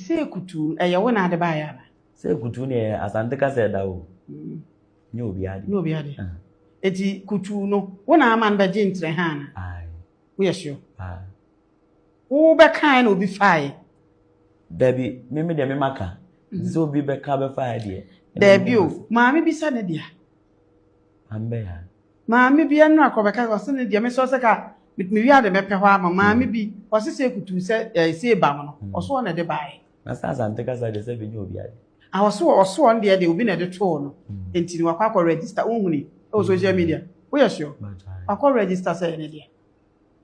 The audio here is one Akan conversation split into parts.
sɛ kutuu ɛyɛ wo na ade baayɛ ana? Sɛ kutuu ne ɛyɛ Asante kasa ɛda o. Nyɛ obi ade. Nyɛ obi ade. Eti kutuu no, wo na ama no bɛgye ntrɛ ha ana? Woyɛ sure? Wo bɛkae na obi faeɛ? Dabi, me me deɛ me maka. Nti sɛ obi bɛka bɛfaeɛ deɛ. Dabi o, maame bi sɛ ne dea. Maame bɛyɛ a. Maame bi ɛno akɔ bɛka ɔsɛ ne deɛ mesɛ ɔsɛ ka mewi ade mɛpɛ hɔ ama maame bi ɔsɛ sɛ kutu sɛ ɛɛ sɛ ebam no ɔso ɔna de baeɛ. Na sɛ Asante kasa deɛ sɛ bi nyɛ obi ade. Ah ɔso ɔso ɔno deɛ deɛ obi na ɛde too no nti no wakɔ akɔ register wohuni ɛwɔ social media woyɛ sure wakɔ register sɛ ɛne deɛ.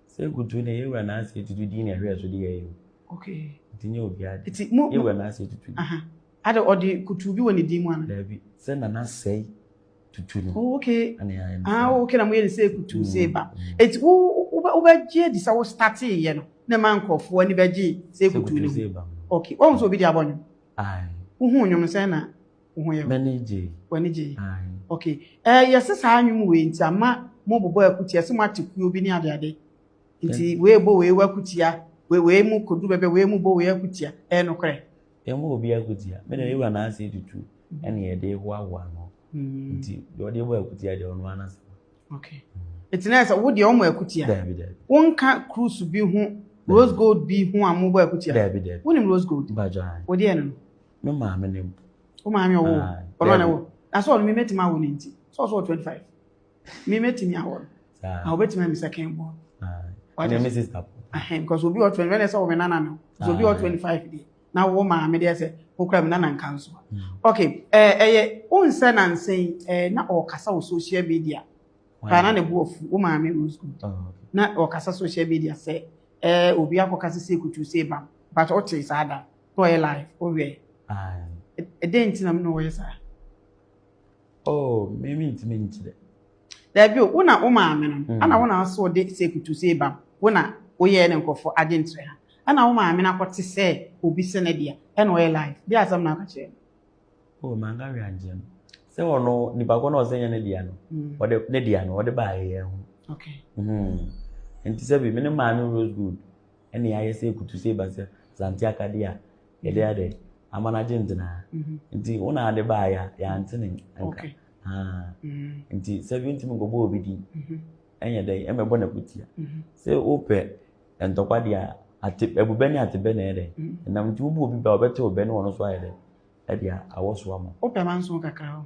Sɛ kutu na yɛwura n'ase tutu din na ɛhwɛ so de yɛ yɛ o. Okay. Nti nyɛ obi ade. Nti mo yɛwura n'ase tutu. Aha. Ade ɔde kutu bi wɔ ne din mu ana? Dabi sɛ nana sɛe tutu no. Oh, okay. Ah, okay na mo yɛ ne sɛ kutu sɛ ba. Eti wo wo wobɛgye adi sɛ wo startee yɛ no na ma nkurɔfoɔ ani bɛgye sɛ kutu ne ho. Okay. Wɔn nso obi de abɔ nnwom. Aye. Wohu nnwom sɛn na wo ho yɛ? M'ani gye. W'ani gye. Okay. Eh, yɛse saa nnwom wei nti ama mo bobɔ akutia sɛ mo ate kuo bi ne adeade. Nti wei bɔ wei wakutia, wei wei mu kodu bɛbɛ wei mu bɔ wei akutia. Ɛyɛ nokorɛ? Yɛn bɔ obi akutia. Me deɛ yɛwura n'ase tutu ɛna yɛde hoahoa no. Nti deɛ ɔde bɔ akutia deɛ ɔno ara n'asɛm. Okay. Nti na sɛ wo deɛ ɔmo akutia. Dabi dabi. Wonka cruise bi ho, rose gold bi ho a mo bɔ akutia. Dabi dabi. Wonim rose gold? Mpakyɛ. Wo deɛ no no. Me maame ne mu. Wo maame ɔwo? Ɔno na wo. Na sɛ ɔno me mɛtumi awo ne nti. Sɛ ɔsɛ wɔ 25. Me mɛtumi awo no. Na wobɛtumi ami second born. Ɛne me sister. Ahem, because obi wɔ 25 ɛna sɛ wɔ me nana no. So obi wɔ 25 deɛ. Na wo maame deɛ sɛ wokura me nana nka nso. Okay, eh ɛyɛ wonsɛ nansen eh na ɔkasa wɔ social media. Paa na ne bo afu wo maame Rose Good. Na ɔkasa social media sɛ eh obi akɔka sɛ sɛ kutu sɛ bam. But wote saa da. Na ɔyɛ live, wohwɛ. Ɛdɛn nti na na ɔyɛ saa? Oh, me me ntumi nkyerɛ. Dabi o, wo na wo maame no, mm. ana wo na aso de sɛ kutu sɛ bam, wo na woyɛɛ ne nkurɔfoɔ agye nkyerɛ ha. Ɛna wo maame no akɔte sɛ obi sɛ ne dea, ɛna ɔyɛ live. Deɛ asɛm na aka kyerɛ no. Oh, manka hwee ankyerɛ no. Sɛ ɔno nipa ko na ɔsɛ nyɛ ne dea no, mm. ɔde ne dea no ɔde baa yɛ ho. Okay. Mm. Nti sɛ bi me ne maame Rose Good ɛne ayɛ sɛ kutu sɛ ba sɛ Asante akadeɛ a yɛde adɛ ama no agye ntena. Mhm. Nti wo na ade baa yɛ a yɛante ne nka. Okay. Ah. Mm. Nti sɛ bi ntumi nkɔbɔ obi din Mhm. ɛnyɛ dɛ ɛmɛbɔ n'akotia. Mhm. Sɛ wopɛ ntɔkwa deɛ a ate abubɛ ne atebɛ na ɛyɛ dɛ. Mhm. Ɛnam nti wobu obi bɛ a ɔbɛte wo bɛ ne ɔno nso ayɛ dɛ ɛde awɔ so ama. Wopɛ manso kakra o.